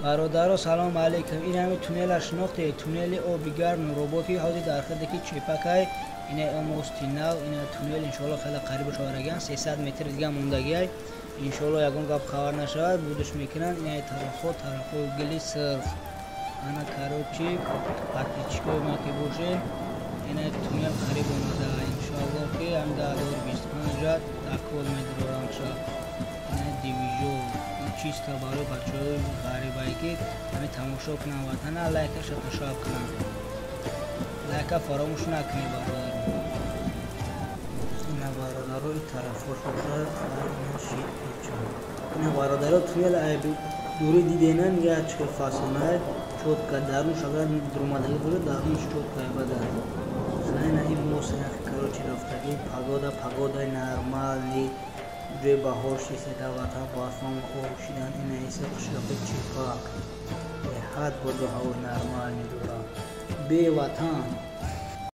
Бародаро, салом алейкум. Ин ҳами туннела шинохте, туннели оби гарм Нуробод, ки ҳозир дар хиде ки Чепакай, ина мости нав, ина туннел иншоалло хеле қариб шаварагиан, 300 метр дига мондагиай. Иншоалло ягон гап хабар нашавад, будуш мекунанд. Ина тарафҳо, тарафҳои гили сирх. Ана, короче, подписчикои ма ки бошед, ина туннел қариб омада. Иншоалло ки ҳам 2025 дакол медорам ша. Ина дивижо чисто барои бачаҳои ғарибае, ки ҳами тамошо кунанд ватана, лайкаша ташаб кунанд. Лайка фаромӯш накунед, бародаро. Ина, бародаро, и тарафҳош бошад, ина шид печа. Ина, бародаро, туннел дури дидена, я чӣ фасонай, чётко дарунш, агар дурумадагӣ бошад, дарунш чётко бада. Ина ин мост, короче, рафтагӣ. Погода, погодаи нормальный, ҷои баҳор шиста, дар ватан барфон об шидан. Ина иса қишлоқи Чепак беҳад боду ҳавои нормальный дорад. Беватан.